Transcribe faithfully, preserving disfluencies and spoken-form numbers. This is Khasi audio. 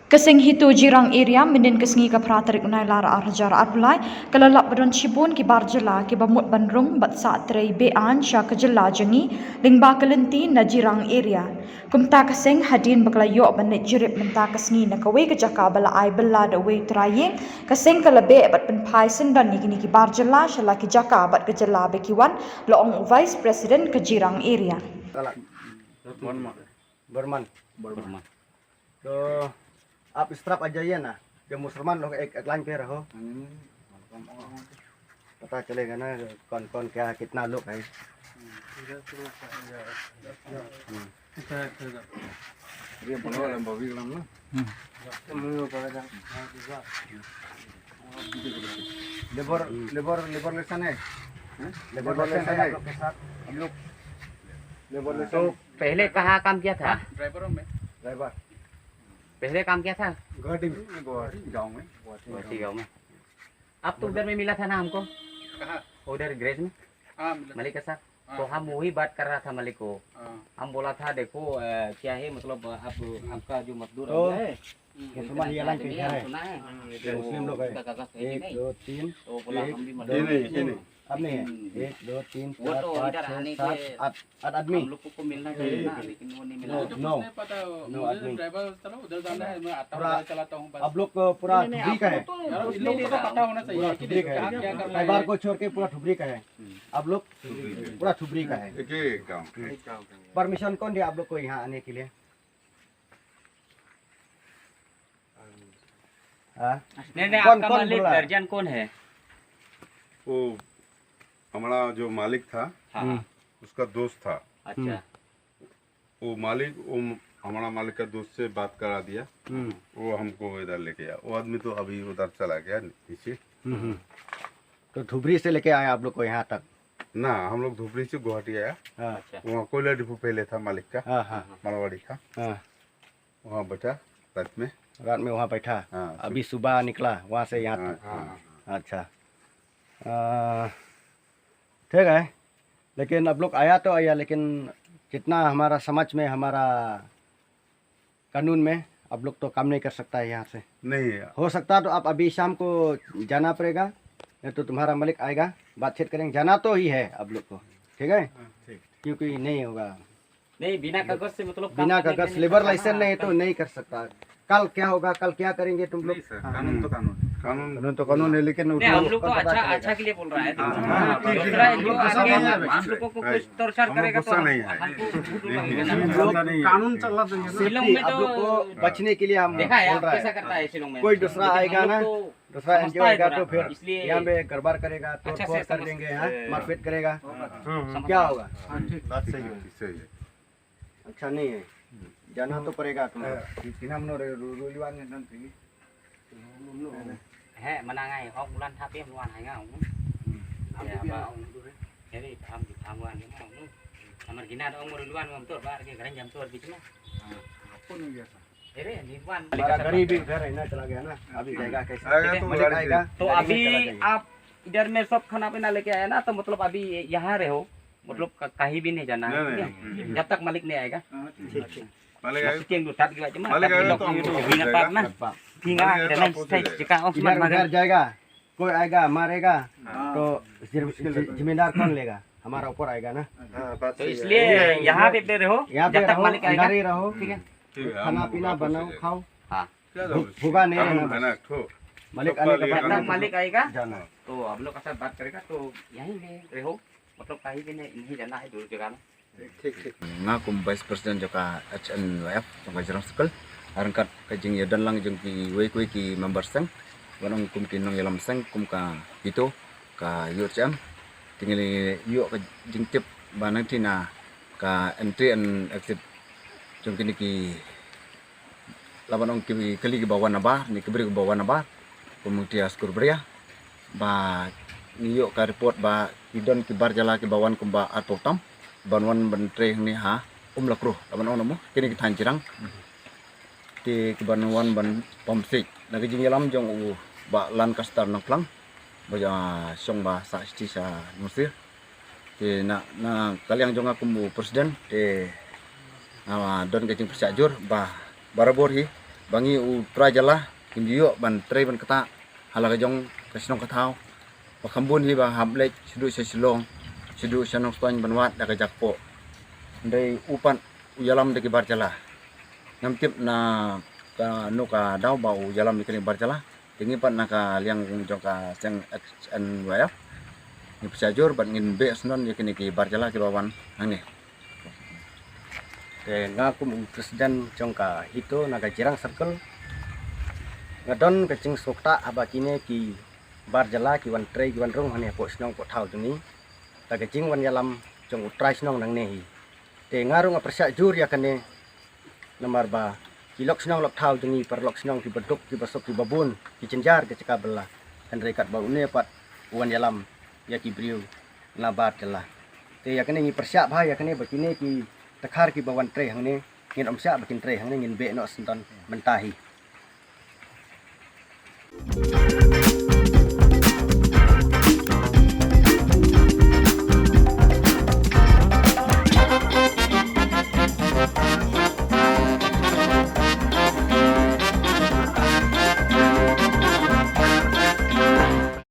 Ka seng HITO Jirang Area, mynnin ka sngi ka phra tarik u Nailar ar hajar arphew lai, ka la lap ba don shibun ki bar jylla kiba mut ban rung bad sah trei be-aiñ sha ka jylla jong ngi, lyngba ka lynti na Jirang Area. Kumta ka seng hadien ba ka la ïoh ban leit jurip mynta ka sngi na kawei ka jaka ba la ai bylla da uwei u trai ïing, ka seng ka la beh bad pynphai syndon ïa kine ki bar jylla sha la ki jaka bad ka jylla ba ki wan, la ong u Vice President ka Jirang Area. Burman. बर्मन। तो आप इस तरफ आ जाइए ना, जो मुसलमान लोग एक, एक लाइन पे रहो, पता चलेगा ना कौन कौन क्या है, कितना लोग है। हम्म। ये बनवा लंबा भी गलम ना। लेबर, लेबर, लेबर लेसन है। लेबर लेसन है। हम लोग, हम लोग लेबर लेसन। तो पहले कहाँ काम किया था? ड्राइवरों में। ड्राइवर। पहले काम किया था? गुवाहाटी में। गुवाहाटी गांव में। गुवाहाटी गांव में। आप तो उधर में मिला था ना हमको? कहाँ? उधर गैरेज में। हाँ, मिला। मालिक के साथ। हाँ। तो हम वही बात कर रहा था मालिक को। हाँ। हम बोला था, "देखो, अ, क्या है, मतलब, आप, आपका जो मजदूर तो है, हम्म। मुसलमान ये लाइन पे है। सुना है? हाँ, ये मुस्लिम लोग हैं। उनका कागज है कि एक, नहीं?" दो, तीन। तो बोला, एक, "हम भी दो, मजदूर हैं।" तीन। अब नहीं है। हम्म। एक, दो, तीन, वो चार, तो पाँच, इधर छः, आने सात, के आठ, आठ आदमी। हम लोग को मिलना चाहिए ना, लेकिन वो नहीं मिला। No, no. मुझे नहीं पता, नो मुझे आदमी। ड्राइवर चला, उधर जाना है, मैं आता हूँ, पूरा गाड़ी चलाता हूँ, बस। आप लोग को पूरा नहीं, नहीं, धुबरी का है। आपको तो यार, इन लोगों को तो पता होना चाहिए पूरा कि धुबरी का है। कहाँ क्या करना है। परिवार को छोड़ के पूरा धुबरी का है। आप लोग पूरा धुबरी का है। एक ही गांव। परमिशन कौन दिया आप लोग को यहाँ आने के लिए? हाँ? नहीं, नहीं, कौन, आपका कौन मालिक बोला? गार्जियन कौन है? वो हमारा जो मालिक था, हाँ। हम्म। उसका दोस्त था। अच्छा। हम्म। वो मालिक, वो म-, हमारा मालिक का दोस्त से बात करा दिया। हम्म। वो हमको इधर लेके आया। वो आदमी तो अभी उधर चला गया नीचे। हम्म, हम्म। तो धुबरी से लेके आए आप लोग को यहाँ तक? ना, हम लोग धुबरी से गुवाहाटी आया। हाँ। अच्छा। वहाँ कोयला डिपो पहले था मालिक का, हाँ, हाँ। मारवाड़ी का। हाँ। वहाँ बैठा रात में। रात में वहाँ बैठा? हाँ, अभी सुबह निकला वहाँ से यहाँ तक? हाँ, हाँ। अच्छा। अ, ठीक है, लेकिन आप लोग आया तो आया, लेकिन जितना हमारा समाज में, हमारा कानून में आप लोग तो काम नहीं कर सकता है यहाँ से। नहीं। हो सकता तो आप अभी शाम को जाना पड़ेगा, नहीं तो तुम्हारा मालिक आएगा, बातचीत करेंगे। जाना तो ही है आप लोग को, ठीक है? हाँ, ठीक। क्योंकि नहीं होगा। नहीं, बिना कागज से मतलब काम बिना करने का कागज, नहीं लेबर करता लाइसेंस ना। नहीं तो नहीं कर सकता। कल क्या होगा, कल क्या करेंगे तुम लोग? नहीं सर, कानून तो कानून है। कानून, कानून तो कानून है, लेकिन नहीं, उसको हम लोग को कौन पता अच्छा, चलेगा? अच्छा के लिए बोल रहा है। हाँ, हाँ, हाँ, दूसरा हाँ, एनजीओ हाँ, आके हाँ, हम लोगों को हाँ, कुछ टॉर्चर हम लोग करेगा तो गुस्सा नहीं है। हमको झूठ नहीं, बोलेंगे नहीं, ना। हम लोग कानून चल रहा है। शिलोंग में तो आप लोग को बचने के लिए हम देखा है, बोल आप रहा कैसा है। करता है शिलोंग में। कोई दूसरा लेकिन हम आएगा लोग ना, तो दूसरा समझता एनजीओ है आएगा थोड़ा, तो फिर इसलिए यहाँ पे गड़बड़ करेगा, अच्छा से तोड़फोड़ कर समझ-, देंगे, हाँ, ए, मारपीट करेगा। हाँ, हाँ, क्या होगा? हाँ, ठीक। बात सही है। सही है। अच्छा नहीं है, जाना तो पड़ेगा तुमको। Eh, ki-, kinam no re ru-, ru-, ruliwan ne nan tini. He, mana ngai, ok bulan thapi mluan hai ngau. Hmm. Am ya, di ba, dia. Jadi, am di, am wan ni ngau. Amar gina da ong ruliwan ngam tur, ba, ke keren jam tur bit na. Ah, apa ni biasa? Ere, ni wan. हमारा गरीब ही घर है ना, चला गया ना। अभी जाएगा कैसे? आएगा तो गाड़ी से। ठीक है, मालिक आएगा, तो गाड़ी में अभी चला जाएगा। आप इधर में सब खाना पीना लेके आए ना, तो मतलब अभी यहाँ रहे हो? मतलब का-, कहीं भी नहीं जाना है, नहीं, ठीक है? नहीं। जब तक मालिक नहीं आएगा। हाँ, ठीक, ठीक। मालिक आएगा। Masukin dulu, tapi juga cuma, मालिक tapi आएगा तो हम लोग को भी ना जाएगा। पाप ना। पाप। Phinga, मालिक आएगा तो dan आपको lain, दे देगा। Cakap, oh, इधर मालिक घर जाएगा, कोई आएगा, मारेगा, हाँ। तो जिम-, मुश्किल है। जि-, जिम्मेदार कौन लेगा? हमारा ऊपर आएगा ना। हाँ, बात तो सही है। इसलिए यहाँ पे रहो, यहाँ पे जब तक रहो, मालिक आएगा। अंदर ही रहो। ठीक है। ठीक है, खाना हम पीना आपको बनाओ, दे देगा। खाओ। हाँ। क्या भू-, जाओगे? भूखा नहीं रहना कानून है बस। ना, एक ठो। मालिक आने के बाद जब तक मालिक आएगा, जाना। तो हम लोग का साथ बात करेगा, तो यहीं पे रहो। मतलब कहीं भी नहीं, नहीं जाना है दूर जगह में। ठीक, ठीक। Nga kum Vice President jong ka H N Y F jong ka Jirang Circle, ha ryngkat ka jingïadon lang jong kiwei kiwei ki member seng, ban ong kum ki nongïalam seng, kum ka HITO, ka U H M, te ngi la ïoh ka jingtip ba nangta na ka entry and exit jong kine ki, la ban ong ki kali kiba wan nabar, ne ki briew kiba wan nabar, kum ngi ïa skur bria, ba ngi ïoh ka report ba ki don ki bar jylla kiba wan kumba arphew tam, ban wan ban trei hangne ha Umlakru, la ban ong na mo, kine ki thaiñ Jirang. Te ki ban wan ban pom sik. Na ka jingïalam jong u Bah Lancaster Nongphlang, ba shong ba sah sha Nusir. Te na, na ka liang jong nga kum u president, te nga don ka jingpyrshah jur ba barabor hi ba ngi u trai jylla ngim ju ïoh ban trei ban ktah ha la ka jong ka shnong ka thaw. Ba kham bun hi ba hap leit shaduh sha Shillong, shaduh sha Nongstoiñ ban wad da ka jakpoh. Hynrei u pat u ïalam da ki bar jylla. Ngam tip na kano ka daw ba u ïalam da kine ki bar jylla. Te ngi pat na ka liang jong ka seng H N Y F, ngi pyrshah jur bad ngin beh syndon ïa kine ki bar jylla kiba wan hangne. Te nga kum u president jong ka HITO na ka Jirang Circle, nga don ka jingsngewthuh haba kine ki bar jylla ki wan trei ki wan rung hangne hapoh shnong hapoh thaw jong ngi da ka jingwan ïalam jong u trai shnong nangne hi. Te nga ruh nga pyrshah jur ïa kane, namar ba ki lok shnong lok thaw jong ngi, paralok shnong kiba duk kiba suk kiba bun, ki jynjar ki jaka bylla. Hynrei katba une pat u wan ïalam ïa ki briew na bar jylla. Te ïa kane ngi pyrshah bha ïa kane ba kine ki dkhar kiba wan trei hangne, ngin ym shah ba kin trei hangne, ngin beh noh syndon mynta hi.